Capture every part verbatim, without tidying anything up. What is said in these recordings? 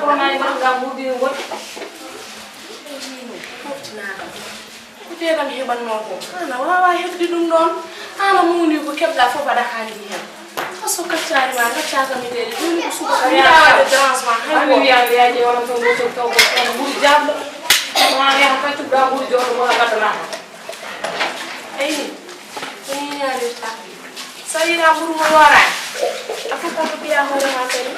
Wonaa e nder ngam wuurdiringol. Foftinaaka. Ko teegal heɓannoo ko? Aan a waawaa heɓde ɗum ɗoon. Aan a muuni ko keɓɗaa fof aɗa haandi heen. Hay so kaccaari ma, ngaccaaka mi deede. Jooni ko subaka, mi yiɗaa waɗde dérangement hay gooto. Wiyaa, wiyaa, ƴeewanam toon ɗo, toon, toon, toon, mburu jaaɗɗo. Wonaa yaha kay cuɓɗaa mburu jooɗo, wona ngaddanaa kam. Eyi, ko nii ñaawirta. So a yiɗaa mburu mo yooraani, a fottaa ko piyaa hoore maa kadi.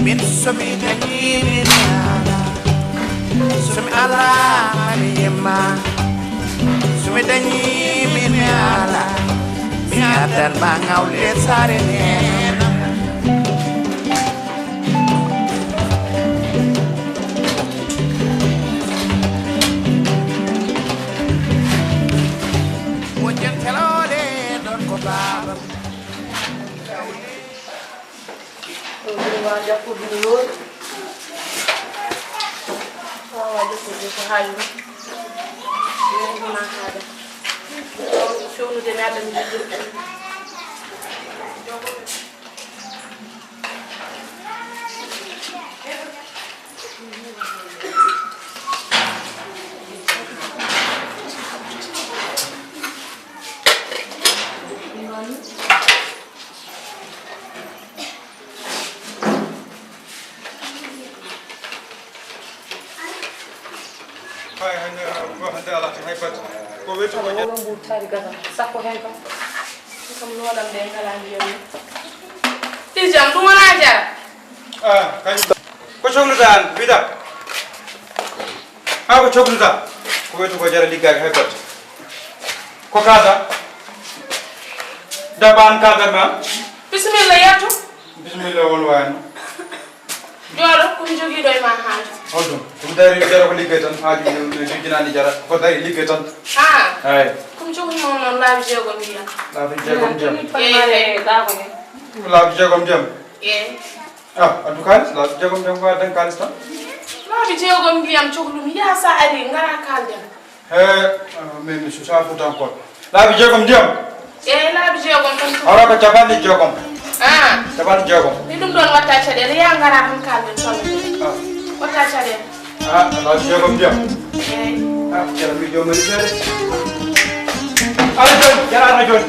Min so mi dañii min ala, so mi alaa ma mi yemma, so mi dañii min mi ala, mi addan ma ŋawle saare neena. Moƴƴen feloore ɗon ko baaba. Ɗo ɗum waawa jokkude no yooɗi. Waawa jokkude ko haaji ɗum. Ɗum wona haada. Ɗo ko fewnude mi adda mi jokkude. Hay hannde, ko hannde alaa tan hay batte. Ko weeti ko. Wuro mbuur taari gasa, sakko heen kam. Ɗum kam nooɗam nde ngalaa ndiyam ni. Tijam, ɗum wonaa jara. Ah, kañum. Ko cohluɗaa aan, wiɗa? Haa ko cohluɗaa? Ko weeti ko jara liggaaki hay batte. Ko kaasa? Daba aan kaasa ma? Bisimilla, yettu. Bisimilla, won waani. Jooɗo, ko mi jogii ɗo e ma haaju. Holɗum? Ko mi dari jara ko liggey tan, haaju mi jujjinaani jara, ko dari liggey tan. Ah. Eey. Ko mi jogii noon noon laabi jeegom ndiyam. Laabi jeegom ndiyam? Eey. Laabi jeegom ndiyam? Eey. Ah, addu kaalis, laabi jeegom ndiyam ko a dañ kaalis tan. Laabi jeegom ndiyam cohlumi, yaa sa ari, ngara kaalden. He, ah, min mi suusaa Fuutankooɓe. Laabi jeegom ndiyam? Eey, laabi jeegom tan. Hara ko capanɗe jeegom. Ah. Capanɗe jeegom. Ni ɗum ɗoon watta caɗeele, yaa ngara tan kaalden soble. Ah. Watta caɗeele. Ah, laabi jeegom ndiyam? Eey. Ah, jara mi joom mari seeɗa. Ala jooni, jara ala jooni.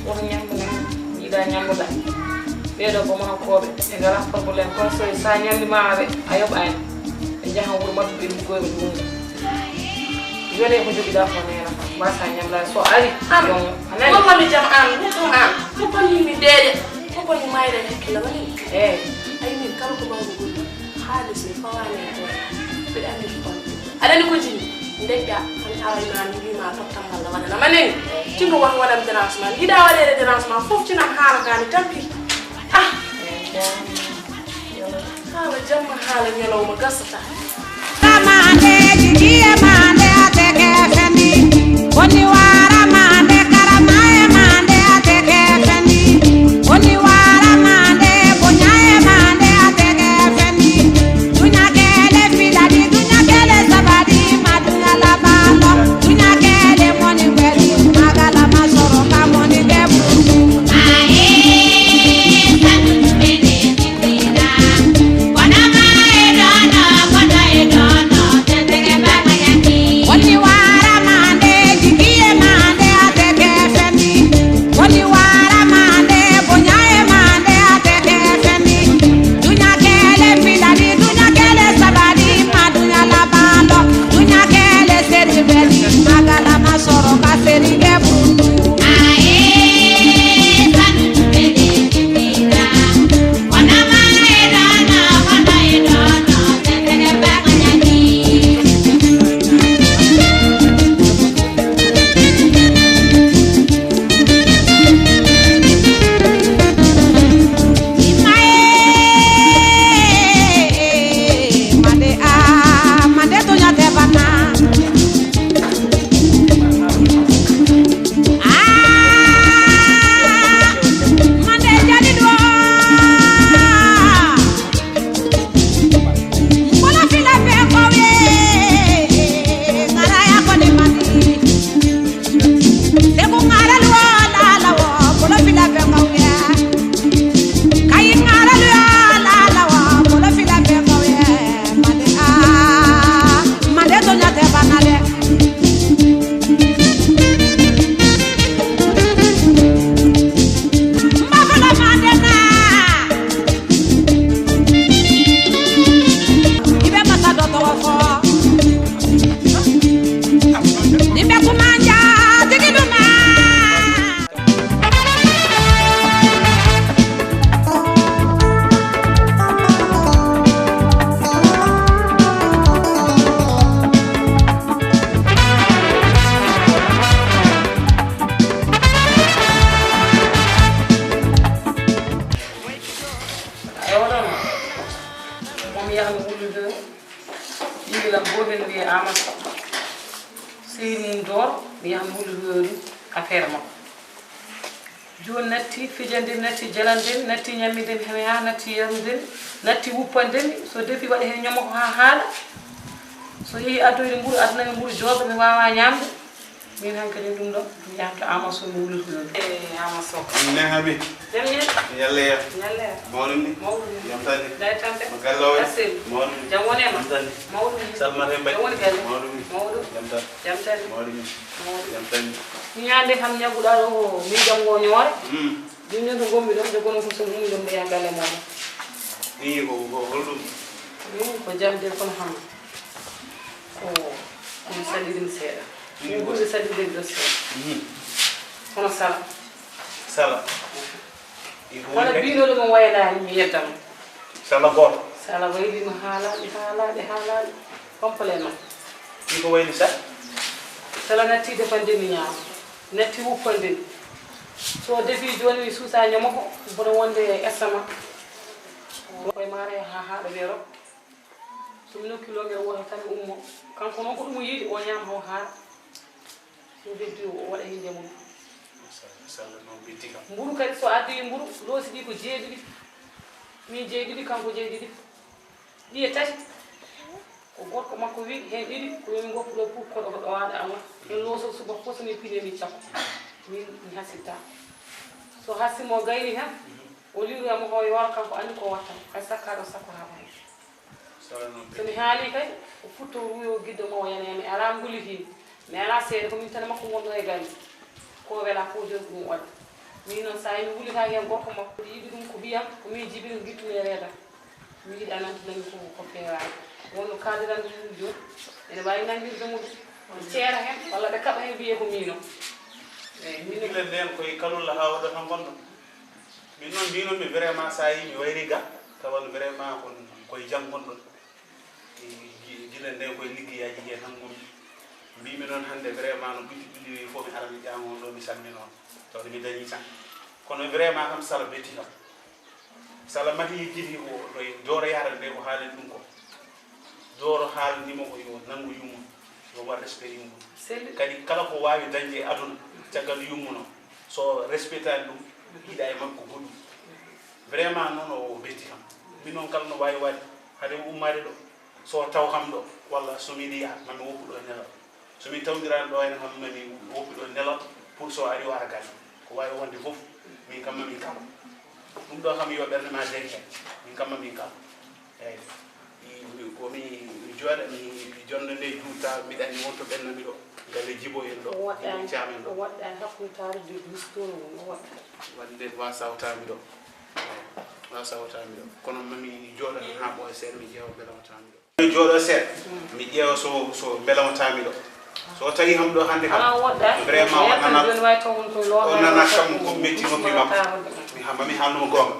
Woto ñamdu nani, yiɗa ñamduɗa. Ɓeeɗo ko mono kooɓe, ɓe ngalaa problème. Kono so, so a ñamlimaama ɓe, a yoɓaani. Ɓe njahan wuro maɓɓe, ɓe liggoya ɓe ɗum. Yone ko jogiɗa ko neena, mbasa ñamlaade. So ari, an, yo a nani. Wallami jam an, neɗɗo an. Ko bonni mi deeƴa, ko bonni mayre hakkille woni. Eey. Ay min kala ko mawɗo goɗɗo, haalis mi fawaani e gooto. Mbiɗa anndi ko kon. Aɗa anndi ko jini? Ndeƴƴa, tan tawa ima mi wiima tottam walla waɗanama neni. Tinno woto waɗam dérangement. Yiɗa waɗeede dérangement fof, tinam haala ka mi tampi. Ah! Haala jamma, haala ñalawma gasata. Ramande, jigiye mande, ateke feni. Woni wa ramande, karamaye mande, ateke feni. Woni wa ramande, bonyaye mande, ateke feni. Dunya kele filani, dunya kele sabari, ma dunya labalo. Dunya kele moni kweli, magala masoro ka moni debu. Wuludu yori affaire makko. Jooni natti fijande mi, natti jalande mi, natti ñamminde mi haa natti yarnude mi, natti wuppande mi. So defi waɗa heen ñamoko haa haaɗa. So yehi addoyde mburu, addana mi mburu jooɗo mi waawaa ñaamde. Min hankadi ɗum ɗo mi yahto Ama Sow mi wuludu yori. Eh, Ama Sow. Ne Habi. Jam ñalle. Ñalle ya. Ñalle ya. Mawɗum ni. Mawɗum ni. Jam tan ni. Day tampe. Mo galle o. Asel. Mawɗum ni. Jam wone ma. Jam tan ni. Mawɗum ni. Salmata e mbaɗi. Jam woni galle. Mawɗum ni. Mawɗum. Jam tan. Jam tan ni. Mawɗum ni. Mawɗum. Jam tan ni. Ñande kam ñaguɗa ɗo ko min jam ngo ñoore. Mm. Min ne ko gommi ɗon, jogono ko so ɗum ɗon ɓeya galle mo. Ni ko, ko holɗum? Min ko jam de kono ham. Ko, kono saɗiɗum seeɗa. Min ko ɓuri saɗiɗum ɗo seeɗa. Mm. Kono sala. Sala. Iko kala woni biinoɗo mo waylaani mi yeddamo. Sala gooto. Sala wayli mo haalaaɗi, haalaaɗi, haalaaɗi. Complément. Iko wayli sa? Sala natti defande mi ñaama. Natti wuppande mi. So defi jooni mi suusa ñamoko, bono wonde e estama. Koye maara e ha haaɗo weero. So mi nokki longere woote tan mi ummo. Kanko noon ko ɗum o yiɗi, o ñaama o haara. So heddi o waɗa hinde mum. Sala noon ɓe tika. Mburu kadi so addi mburu, loosi ɗi ko jeeɗiɗi. Min jeeɗiɗi, kanko jeeɗiɗi. Ɗiye tati. Ko gorko makko wi heen ɗiɗi, ko yomi ngoppu ɗo pour koɗo ko ɗowaade Allah. Heen looso suba fof so min pini min cakko. Min mi hasitta. So hasimo gayni tan, o liroya mo o yoora kanko anndi ko watta. Hay sakka ɗo sakko haa wayi. So mi haali kay, o futto ruuyo giddo mo o yana mi alaa nguliki. Mi alaa seede, ko min tan makko wonɗo e galle. Ko wela ko joni ɗum waɗi. Min noon so a yi mi wulitaaki heen gorko makko, yiɗi ɗum ko ɓiyam, ko min jibi ɗum gittude e reedam. Mi yiɗa nanti nani ko, ko feewaani. Wonno kaaldiranɗo ɗum jooni, ene waawi nanngirde mum. Ceera heen, walla ɓe kaɓa heen mbiyee ko miino. Eeyi, miino. Gila ndeen koye kalulla haa oɗo tan ngonɗo. Min noon mbinoomi vraiment so a yi mi wayri ga, tawan vraiment kon koye jam ngonɗon. Gi-, gila ndeen koye liggeyaaji heen tan ngonmi. Mbimi noon hannde vraiment no ɓitti ɓilli fof mi ara mi ƴaama on ɗo mi salmina on. Tawde mi dañi tan. Kono vraiment kam sala betti kam. Sala mati jidi ko no e dooro yahata nde ko haalen ɗum ko. Dooro haalnimo ko yo nanngu yumma, yo waɗ respect yumma. Selli. Kadi kala ko waawi dañde e aduna, caggal yumma no, so respectaani ɗum, yiɗa e makko goɗɗum. Vraiment noon o betti kam. Min noon kala no waawi waɗde, hade o ummaade ɗo, so taw kam ɗo, walla so miɗo yaha, mami woppu ɗo e nelal. So min tawdirani ɗo hene kam mami woppu ɗo nelal, pour so ari o ara galle. Ko waawi wonde fof, min kam mami kam. Ɗum ɗo kam yo ɓernde ma dañ heen, min kam mami kam. Eeyi. Mi, mi, ko mi, mi jooɗa, mi, mi jonno nde juuta, mbiɗa anndi wonto ɓenna mi ɗo. Galle Jibo en ɗo, Jibo Caam en ɗo. O waɗɗa hakkunde taariɗo e duusi toon o waɗɗa. Waɗde wa sawta mi ɗo. Wa sawta mi ɗo. Kono mami jooɗa haa ɓooya seeɗa, mi ƴeewa mbela wata mi ɗo. Mi jooɗo seeɗa, mi ƴeewa so, so mbela wata mi ɗo. So tawi kam ɗo hannde kam, vraiment o nana, o nana kam ko metti noppi makko. Mi ha-, mami haalnuma goonga.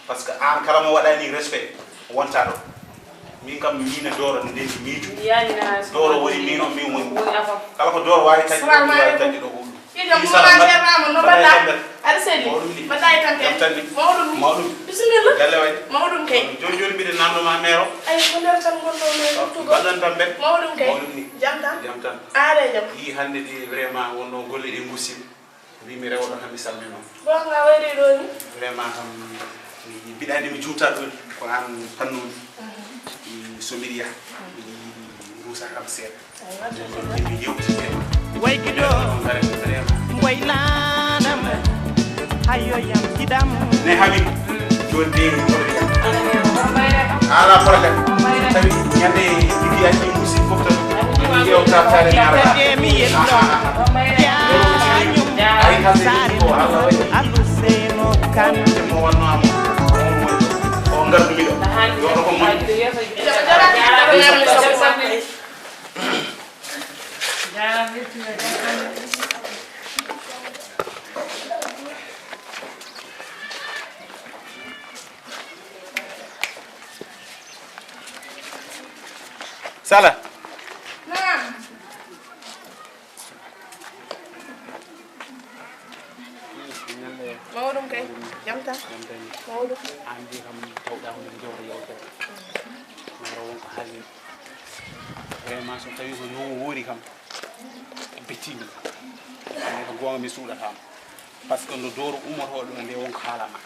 Parce que aan kala mo waɗani respect, wonta ɗo. Min kam, min e Dooro nde mi miijo. Dooro woni min, o min woni. Kala ko Dooro waawi taƴde, o waawi taƴde ɗo huuɗo. Ijo, mi sala mbaɗa, mbaɗa, mbaɗa e tampere. Aɗa selli? Mawɗum ni. Mbaɗa e tampere? Jam tan ni. Mawɗum ni. Mawɗum. Bisimilla. Galle waɗi? Mawɗum kay. Jooni jooni mbiɗa nanndo ma meero. Ay, ko nder tan ngonɗo meero, tugo. Mbaɗɗon tampere? Mawɗum kay. Mawɗum ni. Jam tan? Jam tan. Aɗa e jam? Yii hannde de vraiment wonno golle ɗe ngursimi. Mbiimi rewɗo tan mi salmino. Goonga wayri ɗo ni? Vraiment kam mi, mi mbiɗa anndi mi juuta ɗo ko aan tan noon. Mhm. Mi so mbiɗa yaha. Mi ruusa kam seeɗa. Ay, wadde ko mi yewtide. Way giɗo, way laanam, hayo yam giɗam. Ne Habi, jooni de mi hoɗo yam. Ala problème. Tawi ñande Bibi acci musi fof tan. Mi yewta tare nara. Kadi mi yetto. Jañum. Ay, hande Sare ko Allah waɗi. Allu Seyno Kan. Mo wonno am. O ngardumiɗo. Yo ko moƴƴi. Sala. Naam. Mawɗum kay. Jam tan? Jam tan. Mawɗum. Aan de kam tawɗa ko min jewta yewtere. Maro won ko haalni. Vraiment so tawi ko noon woori kam. Bettimi. Goonga, mi suuɗataa ma. Par ce que ndo dooro ummoto ɗo nde, won ko haalama.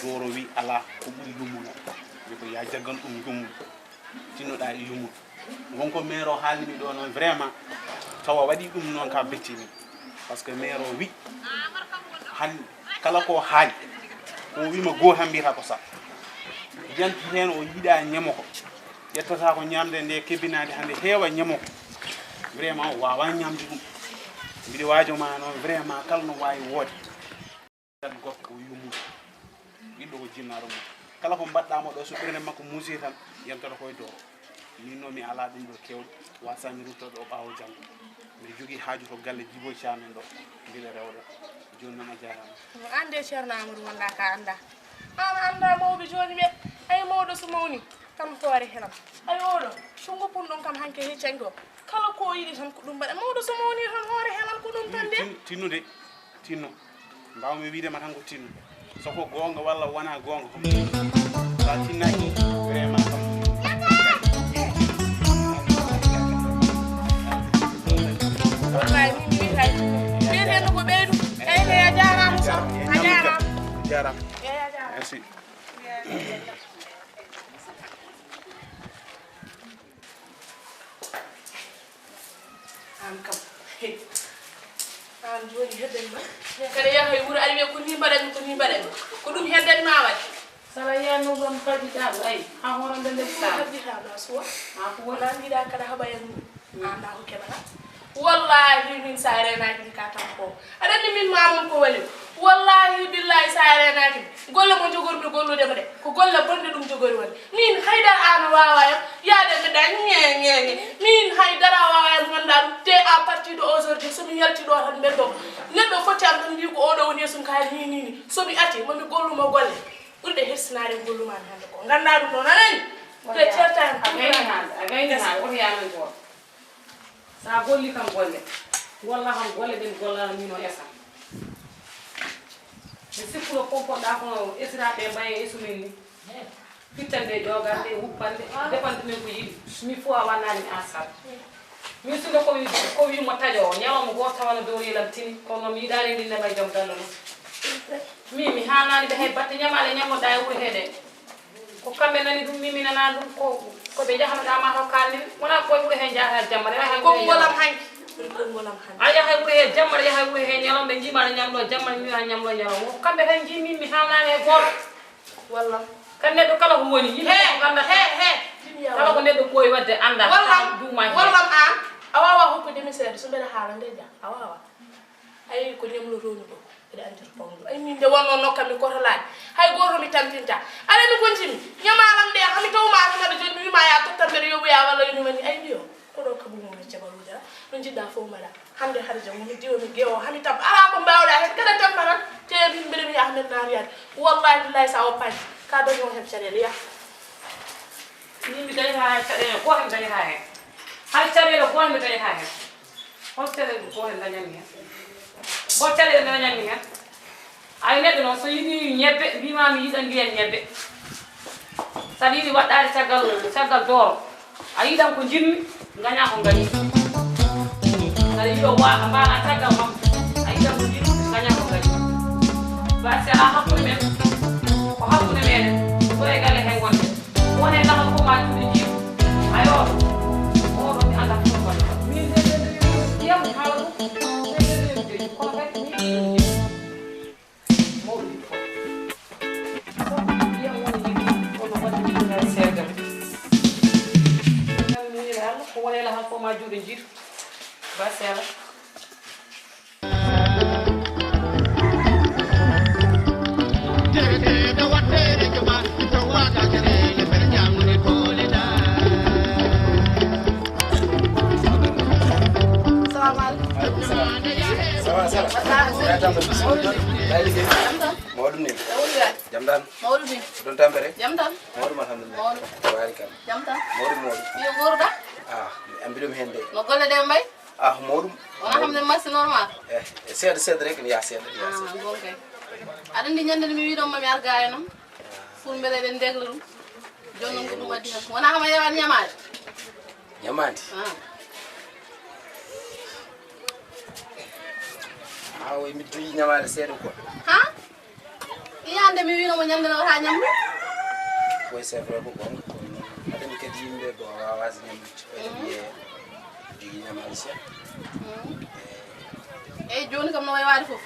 Dooro wi alaa ko ɓuri yummuno. Wi ko ya jaggan ɗum yummuno. Tinnoɗaa e yummuno. Won ko maire o haalni mi ɗo noon, vraiment, tawa waɗi ɗum noon ka bettini. Par ce que maire o wi, han kala ko haali, o wima gooto tan mbiyata ko sappo. Janti heen o yiɗa ñamo ko. Ƴettata ko ñamde nde kebinaade hande heewa ñamo ko. Vraiment o wawa ñamde ɗum. Mbiɗo waajo ma noon, vraiment kala no wawi woode. Tan gorko o yummuɗo. Ɓiɗɗo ko jinnaɗo mum. Kala ko mbaɗɗa mo ɗo, so ɓernde makko muusi tan, yontoto koye dow. Min noon mi ala ɗum ɗo kewɗo, wasami ruttoɗo o ɓaawo janngo. Mbiɗo jogii haaju to galle Jibo Caam en ɗo, mbiɗo rewda. Jooni noon a jaaraama. Mo ande Ceerno Amadou wonɗa ka anda. An anda mawɓe jooni ɓe, ay mawɗo so mawni, kam hoore helam. Ay oɗo, so goppun ɗon kam hanke he cango. Kala ko yiɗi tan ko ɗum mbaɗa. Mawɗo so mawni tan hoore helam ko ɗum tan de. Tin-, tinnude, tinno. Mbawmi wiide ma tan ko tinno. So ko goonga walla wona goonga. Sa tinnaki, vraiment kam. Wallahi, min mi wiitay. Wiiteno ko ɓeydu. Eyyi, a jaaraama, Sow. A jaaraama. Jaaraama. Eyyi, a jaaraama. Merci. An kam. An jooni heddani ma. Kada yaha e wuro, ari wiya ko ni mbaɗanmi, ko ni mbaɗanmi. Ko ɗum heddani ma waɗde. Sara yiyatno ɗon paɗi ɗa, ay, ha horande nder sara. Heddi ha ma suwa. Ha ko wona? Wala mbiɗa kada haɓa en. An na ko keɓata. Wallahi min sa renaki ni ka tan ko. Aɗa anndi min mamum ko wali. Wallahi billahi sa renaki. Golle mo jogormi gollude mo de. Ko golle bonde ɗum jogori woni. Min haydara an wawa yam. Yaade mbeɗa ñe, ñe, ñe. Min haydara wawa yam wonda ɗum. Te à partir de aujourd'hui, so mi yalti ɗo tan mbeɗo. Neɗɗo foti am tan mbi ko oɗo woni yeesum ka ni, ni, ni. So mi ati, mo mi gollumo golle. Ɓurɗe hersinaade golluma mi hannde ko. Nganndaa ɗum ɗo nanani. Te certa hen. A gayni hannde, a gayni hannde, woto yanan goto. Sa golli kam golle. Walla kam golle ɗen gollana min o esa. Mi sikkuno pompoɗa kono esiraɓe mbaye esumen ni. Fittande e jogarde e wuppande, defande ɗumen ko yiɗi. Min fof a wannani mi an sara. Min suno ko wi, ko wi mo taƴo, ñalawma gooto tawa no dow yelam tini, kono mi yiɗani min nema e joom galle mum. Min mi haanani ɓe hay batte ñamaale ñammoɗa e wuro he ɗe. Ko kamɓe nani ɗum, min mi nanani ɗum, ko, ko ɓe jahanoɗa ma to kalnin. Wona koye wuro he jahata jamma, yaha hay wuro he konngol am ñalawma. Hanki. Konngol am hanki. A yaha hay wuro he jamma, yaha hay wuro he ñalawma, ɓe jiima aɗa ñamlo jamma, mi wiya ñamlo ñalawma. Ko kamɓe tan jii min mi haanani e gooto. Wallam. Kan neɗɗo kala ko woni, yimɓe he, fof ganda he, he. Kala ko neɗɗo ɓooyi wadde anda. Wallam, duuma he. Wallam an, a wawa hokkude mi seeɗa, so mbeɗa haala nde jam, a wawa. Ayi, ko ñamlotoomi ɗo, mbeɗa anndi to pawmi ɗum. Ayi, min nde wonno nokka mi kotolaani. Hay gooto mi tampinta. Aɗa mi kontimi, ñamaalam ɗe, hami taw ma tan aɗa joni, mi wima ya tottan mbeɗa yoɓoya walla yo mi wani. Ayi, mbiyo, ko ɗo kaɓu mo mi jaɓa wujara. No jiɗɗa fof mbaɗa. Hannde hade janngo mi diwa mi gewo, hami tab. Alaa ko mbaawɗa heen, kala tampa tan. Te min mbeɗa wiya Ahmed Naar yaade. Wallahi billahi sa woppaani, ka daño heen caɗeele, yah. Min mi dañata heen caɗeele, gooto mi dañata heen. Hay caɗeele gooto mi dañata heen. Hol caɗeele gooto dañanmi heen? Hol caɗeele dañanmi heen? Ay, neɗɗo noon, so yiɗi ñebbe, wima mi yiɗan ndiyan ñebbe. Saɗa yiɗi waɗɗaade caggal, caggal dooro, a yiɗan ko njiɗmi, ngaña ko ngañi. Saɗa yiɗo wa-, mbaala caggal makko, a yiɗan ko njiɗmi, ngaña ko ngañi. Ba si alaa hakkunde men, ko hakkunde meɗen, ko e galle heen wonde. Wone lamal ko ma juuɗe jiiɗo. Ayo, oɗo mi annda ko woni. Min de, de, de, de, ndiyam mi haala ɗum. De, de, de, de, kono kadi min, mawɗo yiɗi fof. Fof ndiyam woni yiɗi, kono waɗi ɗum seegal. Min mi wiira Allah, ko wone lamal ko ma juuɗe jiiɗo. Ba sela. Salamu aleykum. Ça va, ça va. Mawɗum ni. Jam tan. Mawɗum ni. Ɗon tampere? Jam tan. Mawɗum alhamdulillah. Mawɗum. Tabarikalla. Jam tan. Mawɗum, mawɗum. Yo goruɗa? Ah, mi ambiɗum heen de. No golle ɗe mbay? Ah, mawɗum. Wona kam ne masi normal. Eh, eh, seeɗa, seeɗa rek, ya seeɗa, ya seeɗa. Ah, bon kay. Aɗa anndi ñande nde mi wiɗon ma mi ar ga e noon. Ful mbele eɗen ndegla ɗum. Jooni noon ko ɗum addi kam. Wona kam a yewan ñamaade? Ñamaade? Ah. O, mi jogii ñamaale seeɗa quoi. Ha? Iyande mi wino mo ñande na wata ñamdu. Oui, c'est vrai ko gonga. Ko non. Adami kadi yimɓe bon, wawa si ñamdu. Ɓe wiye jogii ñamaale seeɗa. Eyyi, joni kam no way waade fof.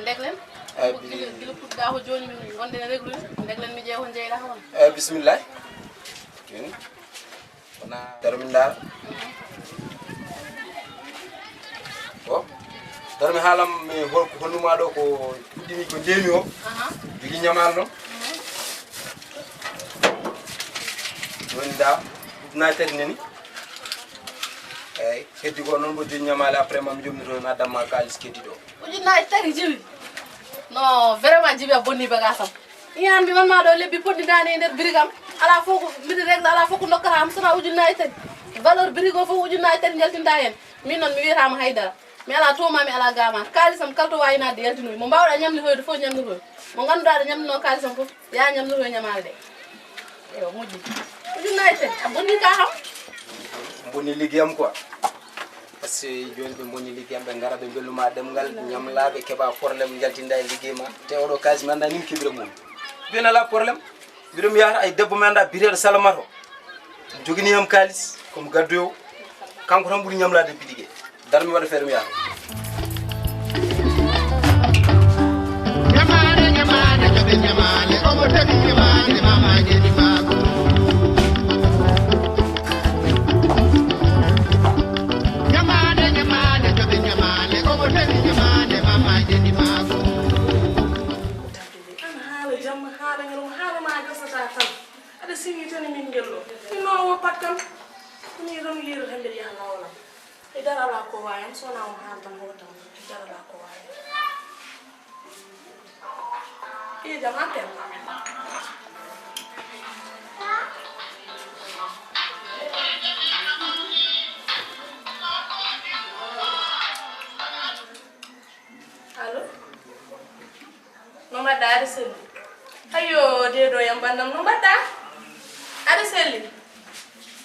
Ndeglen. Gila, gila puɗɗa ko joni min gonɗen e reglude. Ndeglen mi ƴeewa ko jeyɗa ko won. Eyyi, bismillah. Joni. Wona daro min ndaara. Ko daro mi haalam mi hol-, holnuma ɗo ko puɗɗimi ko ndemi o. Aha. Jogii ñamaale noon. Joni nda, ujunnaji tati nani. Eyyi, heddi ko noon mbo jogii ñamaale après ma mi jomnito mi addamma kaalis keddiɗo. Ujunnaji tati jibi. No, vraiment jibi a bonni bagage am. Iyan mi wonma ɗo lebbi poɗɗi dani e nder brique am. Ala fof ko mbiɗa régler, ala fof ko dokkata am sona ujunnaji tati. Valeur brique o fof ujunnaji tati jaltinta hen. Min noon mi wiyatama haydara. Mi ala toma, mi ala gama. Kaalisam kala to wawi nadde yaltinoy. Mo mbawɗa ñamlotoyde fof ñamlotoy. Mo ganduɗa aɗa ñamlino kaalisam fof, ya ñamlotoy ñamaale ɗe. Eyo, moƴƴi. Ujunnaji tati, a bonni ka kam. Bonni liggeyam quoi. Parce que joni ɓe bonni liggeyam, ɓe gara ɓe belluma ɗemgal, ñamlaɓe keɓa problème jaltinda e liggey ma. Te oɗo kalis mi anda nin keɓira mum. Joni ala problème. Mbiɗo mi yahata ay debbo mi anda biyeteɗo Salamato. Jogini yam kalis, komi gaddoyo. Kanko tan ɓuri ñamlade biɗige. Dar mi waɗa feere mi yaha. Ñamaale, ñamaale, joɓe ñamaale, omo tawi ñamaale, mama jeni maako. Ñamaale, ñamaale, joɓe ñamaale, omo tawi ñamaale, mama jeni maako. An haala jamma, haala ñalawma, haala ma gasata tan. Aɗa siwi tan e min ngelɗo. Min noon o woppat kam. Ko min tan yiirata mbeɗa yaha laawol am. E dara alaa ko waawi am, so wonaa on haala tan hoore tan. E dara alaa ko waawi am. Ɓiye jam, appel. Allo? No mbaɗɗa, aɗa selli? Ayyo, deedo yam ɓandam, no mbaɗɗa? Aɗa selli?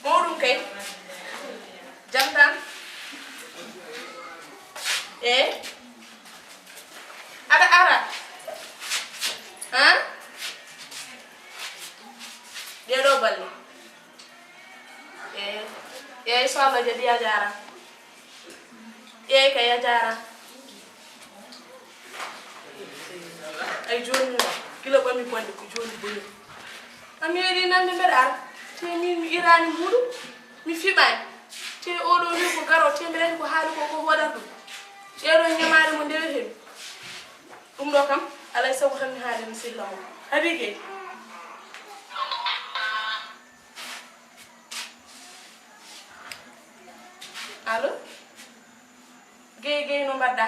Mawɗum kay? Jam tan? E? Aɗa ara? Ha? Ɗeɗo balle? E, e, so Allah jaɓi a jaara. Ƴeey kay, a jaaraama. Ay, jooni noon, gila ɓami bonde, ko jooni boni. A meeɗii nande mbeɗa ara, te min mi iraani mbuuɗu, mi fiɓaani. Te oɗo wiyi ko garo, te mbeɗa anndi ko haali ko, ko hoɗata ɗum. Ɗeɗo ñamaale mo ndeweten. Ɗum ɗo kam, alay sago tan mi haali mi sehil am o. Habi Gey. Allo? Gey, Gey, no mbaɗɗa?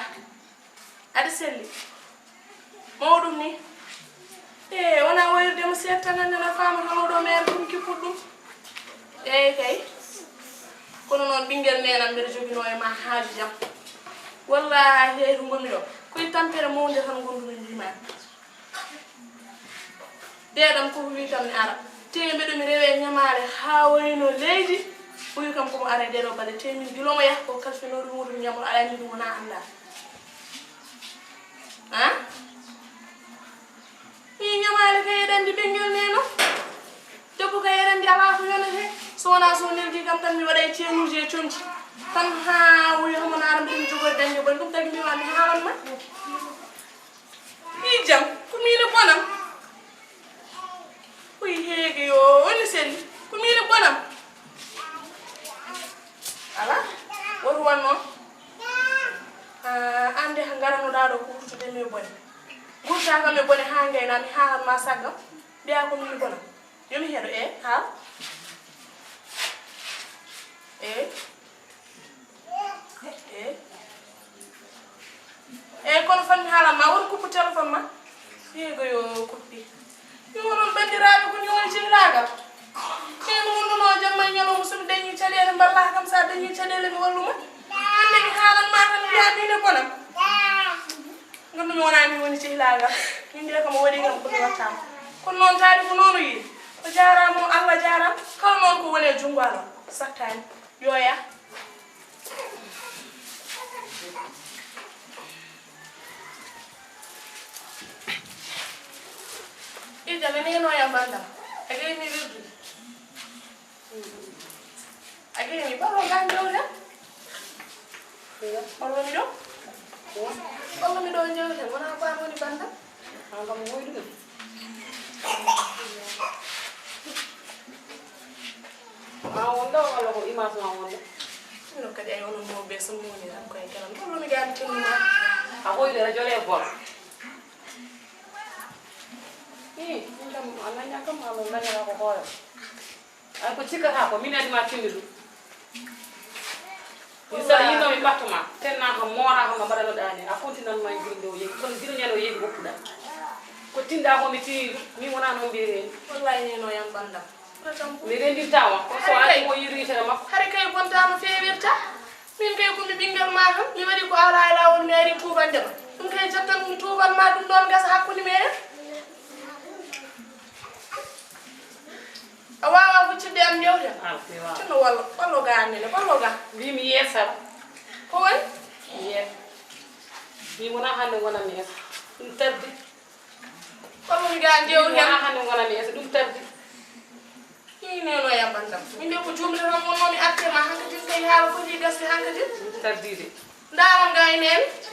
Aɗa selli? Mawɗum ni? E, wona wayrude mo seeɗa tan, nana faama tan oɗo meer ɗum kipput ɗum. Eey kay. Kono noon ɓinngel neenam mbeɗa joginoo e ma haaju jam. Wallaahi hay to ngonmi ɗo, koye tampere mawnde tan ngondu-mi mbiy-maa. Deeɗam koko wi kam mi ara. Te mbeɗo mi rewe ñamaale haa wayno leydi. O wi kam komo ara e ɗeɗo balɗe. Te min gila omo yaha ko kalfinoori muuɗum ñamol alaa ni ɗum wona annda. Ha? Mi ñamaale kay eɗen ndi ɓinngel neno. Debbo kay eɗen ndi alaa ko yonete. So wonaa so neldi kam tan mi waɗa e ceenuuji e comci. Tan haa wuyi homo naara mbiɗo mi jogori dañde boni. Ɗum tagi mbiima mi haalan ma. Wi jam, ko miin e bonam. Wi heege yo, woni selli. Ko miin e bonam. Ala, woto wan noon. Ah, aan de ko ngaranoɗaa ɗo ko wurtude mi e bone. Ngurtaa kam e bone haa ngayna mi haa ma saggam. Mbiyaa ko miin e bonam. Yo mi heɗo, e, haa. E. E. E, kono fan mi haalan ma, won kuppu téléphone ma. Heego yo kuppi. Yo, onon banndiraaɓe, ko ni woni cehilaagal. Min ngondunoo jamma e ñalawma, so mi dañii caɗeele, mballaa kam, so a dañii caɗeele, mi wallu ma. Hannde mi haalan ma tan, mbiyaa miin e bonam. Nganndu mi wonaa miin woni cehilaagal. Min mbiya kam o waɗi kam ko mi wattaama. Kono noon taari ko noon o yiyi. O jaaraama, o Allah jaaraama. Kala noon ko woni e junngo Allah, sattaani. Yo yah. Neno ya bandam. A gay mi wirdu. A gay mi baro gan jawle. Baro mi do. Baro mi do jawle. Wona ba woni bandam. An kam woydu. A wonda wala ko image ma wonda? No kadi ay onon mo be sun mo ni ran ko ay kalam. Baro mi gan tunna. A hoyde radio le bol. Ii, min kam, a nanya kam, a nanya ko hoore. Ay ko cikkata ko, min adi ma tinni ɗum. Mi sara yino mi ɓatto ma, tenna kam, mora kam, no mbaɗano ɗani, a fontinan ma e giro nde o yehi, kono giro ñande o yehi woppuɗa. Ko tinda ko mi tinni ɗum, min wona noon mbiyeteni. Wallahi neno yan bandam. Mi rendinta ma, ko so ari ko yirwitata makko. Hari kay bonta no fewirta. Min kay ko mi ɓinngel ma tan, mi waɗi ko alaa e laawol, mi ari tuubande ma. Ɗum kay jottan mi tuubal ma, ɗum ɗoon gasa hakkunde meɗen. A waawaa huccitde am jawdi am? Alfi waaw. Tinno wallo, wallo ga annene, wallo ga. Mbi mi yeesal. Ko woni? Yees. Mbi wona hannde wona mi yees. Ɗum tardi. Wallo mi ga jewdi am. Wona hannde wona mi yees. Ɗum tardi. Ii, neno yamban kam. Min de ko juumde tan wonnoo mi artee ma hankadin kay haala foti gasde hankadin. Ɗum tardi de. Ndaaram ga e nene.